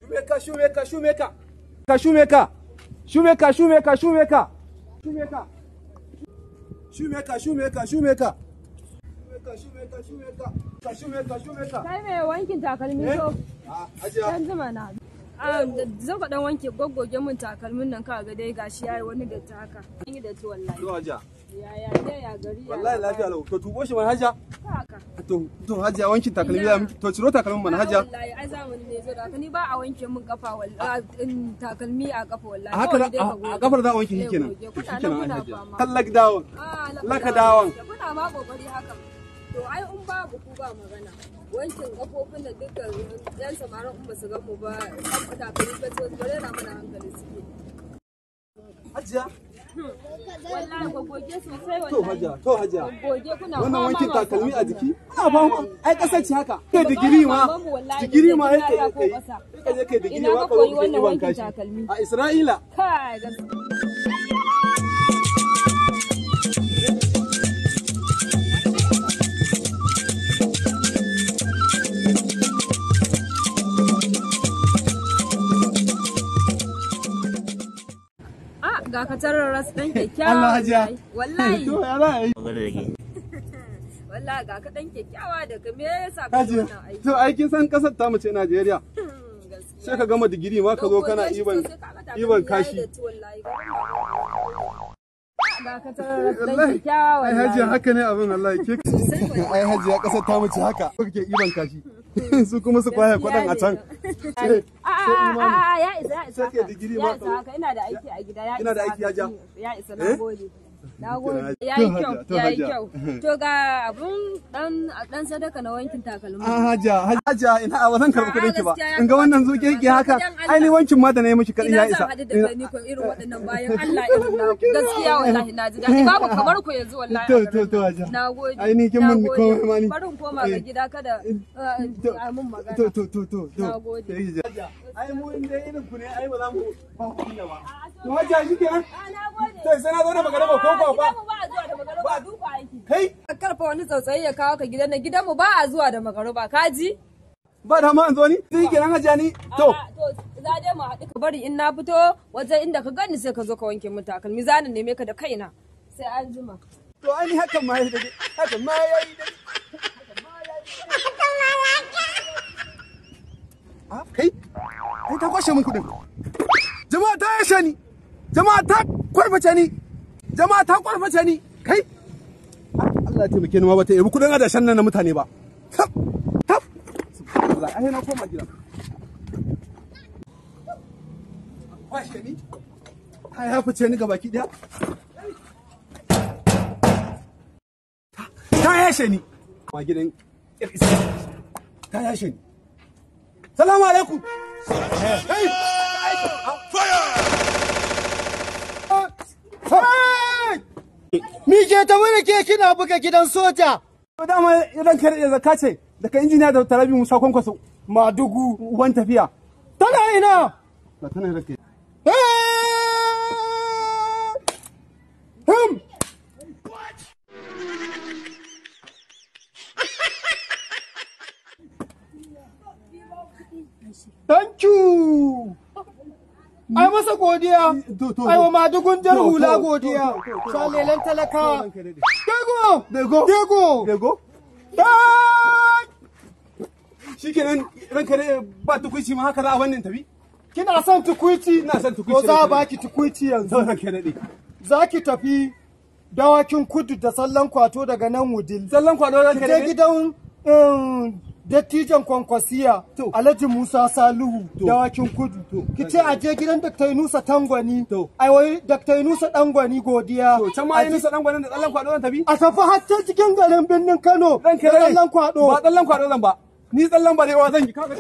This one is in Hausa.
Shoemaker, shoemaker, shoemaker. Shoemaker. Shoemaker, shoemaker, shoemaker. Shoemaker. Shoemaker, shoemaker, shoemaker. Shoemaker, shoemaker, shoemaker. Shoemaker, shoemaker. Kai mai wankin takalmi zo. Hajiya. Dan zuma na. Zo ka dan wanke goggoge min takalmin nan ka ga dai gashi yayi wani datti haka. An yi datti wallahi. To hajiya. Ya ya dai ya gari ya. Wallahi lafiya lau. To tubo shi mana hajiya. Haka. To hajiya wankin takalmi za miki. To ciro takalmin mana hajiya. Wallahi ai zamani ne zo da haka ni ba a wanke min kafa wallahi takalmi a kafa wallahi. A haka a kafar za a wanke shi kenan. To shikenan ai hajiya. Kallak dawon. Laka dawon. Kuna ma kokari haka. To ai in babu ku ba magana. Wankin kafofin da dukkan yan samarin in ba su gan mu ba takalmi ba su bare na mana hankali suke. Hajiya. Wallahi goggoge sosai wallahi. To hajiya, to hajiya. Goggoge kuna Wannan wankin fama masu takalmi a abin jiki? nan. Ana fama. Ai kasar ce haka. Kai digiri ma. Digiri ma yake kai. Kai je kai digiri Ina ma ka ka zo koyi ka wannan ɗiban wankin kashi. takalmi? A Isra'ila. Kai gaskiya. Ah, ga ka tarar ras ɗan kyakkyawa. Allah hajiya. Wallahi. To ya za a yi? Wallahi ga ka ɗan kyakkyawa da ka me yasa ka yi Hajiya. wannan aiki? To ai kin san kasar ta mu ce Najeriya. Gaskiya. Sai ka gama digiri ma ka zo kana iban iban kashi. Ga ka tarar ras ɗan kyakkyawa Ai hajiya wallahi. haka ne abin wallahi ke. Ai hajiya kasar ta mu ce haka. Kake iban kashi. Su kuma su kwaye kwadan a can. Sai A ya isa ya isa. Sai ke digiri Ya ma isa haka ina da aiki a gida ya isa. Ina da aiki, haka. hajiya. Ya isa Eh? na gode. Na gode. Hajiya, Ya yi kyau, to ya yi hajiya. kyau. To ga abun dan dan sadaka na wankin takalmi. Ah hajiya, hajiya ina ba zan karɓi kuɗin ki ba. Gaskiya ya In ga wannan kamata zuke ka ki haka. karɓa. Dan Ai ni wankin ma da na yi miki kaɗai Ina ya zan isa. haɗu da kai ni ko irin waɗannan bayan Allah irin na gaskiya wallahi na ji daɗi babu kamar ku yanzu wallahi. To a to garin to nan. hajiya. Na gode. Ai ni kin na mun gode. komai ma ni. Bari in koma ga Eh. gida kada To a mun magana. to to to to. Na gode. Ai mu inda irin ku ne ai ba za mu ba ku kunya ba. To hajiya shikenan. Ah, na gode. To sai na zo da magana ba ko ko ba. Gidanmu ba a zuwa da magariba duka aiki. Kai Karfa wani tsautsayi ya kawo ka gidan nan gidanmu ba a zuwa da magariba ka ji? ba da ma in zo ni. Shikenan hajiya ni. To A'a, to za dai mu haɗu ka bari in na fito wajen inda ka gani sai ka zo ka wanke min takalmi za ni neme ka da kaina sai an jima. to ai ni hakan ma yayi dai. Hakan ma yayi dai. Ah kai. Kai ta kwashe min kuɗin. Jama'a ta yashe ni. Jama'a ta kwarface ni. Jama'a ta kwarface ni. Kai. Allah ya taimake ni ma bata yabi kuɗin adashen nan na mutane ba. Tab. Tab. Subhanallah. Ai na koma gida. Kwashe ni. Ta ya fice ni gabaki daya. Ta yashe ni. Ma gidan yar iska. Ta yashe ni. Salamu alaikum. Hey. Hey! Mi ke tafi da ke kina buga gidan soja? To dama idan ka rike zakka ce daga injiniya da Tarabi Musa Kwankwaso Madugu. uban tafiya. Tana ina? Ba tana rake. Hum! Thank you. Ai masa godiya. To to. Ai wa madugun jar To, hula to, godiya. to, to, to. Shalelen talakawa. Ranka daɗe. Dego! Dego. Dego! Dego. Thank Shikenan ranka daɗe ba tukuici ma haka za a wannan tafi. Kina son tukuici? Ina son tukuici. Ko za a baki tukuici yanzu? To ranka daɗe. Za ki tafi dawakin kudu da sallan kwato daga nan wudil. Sallan kwado ranka Ki je daɗe. gidan dattijan kwankwasiya To. Alhaji Musa Salihu To. dawakin kudu. To. Ki ce a je gidan Dr. Yunusa Tangwani. To. Ai wai Dr. Yunusa Dangwani godiya. To can ma yi nusa dan gwanin da tsallan kwado zan tafi. A tafi har can cikin garin birnin Kano. Ranka Da daɗe. tsallan kwado. Ba tsallan kwado zan ba. Ni tsallan barewa zan yi. Kaga.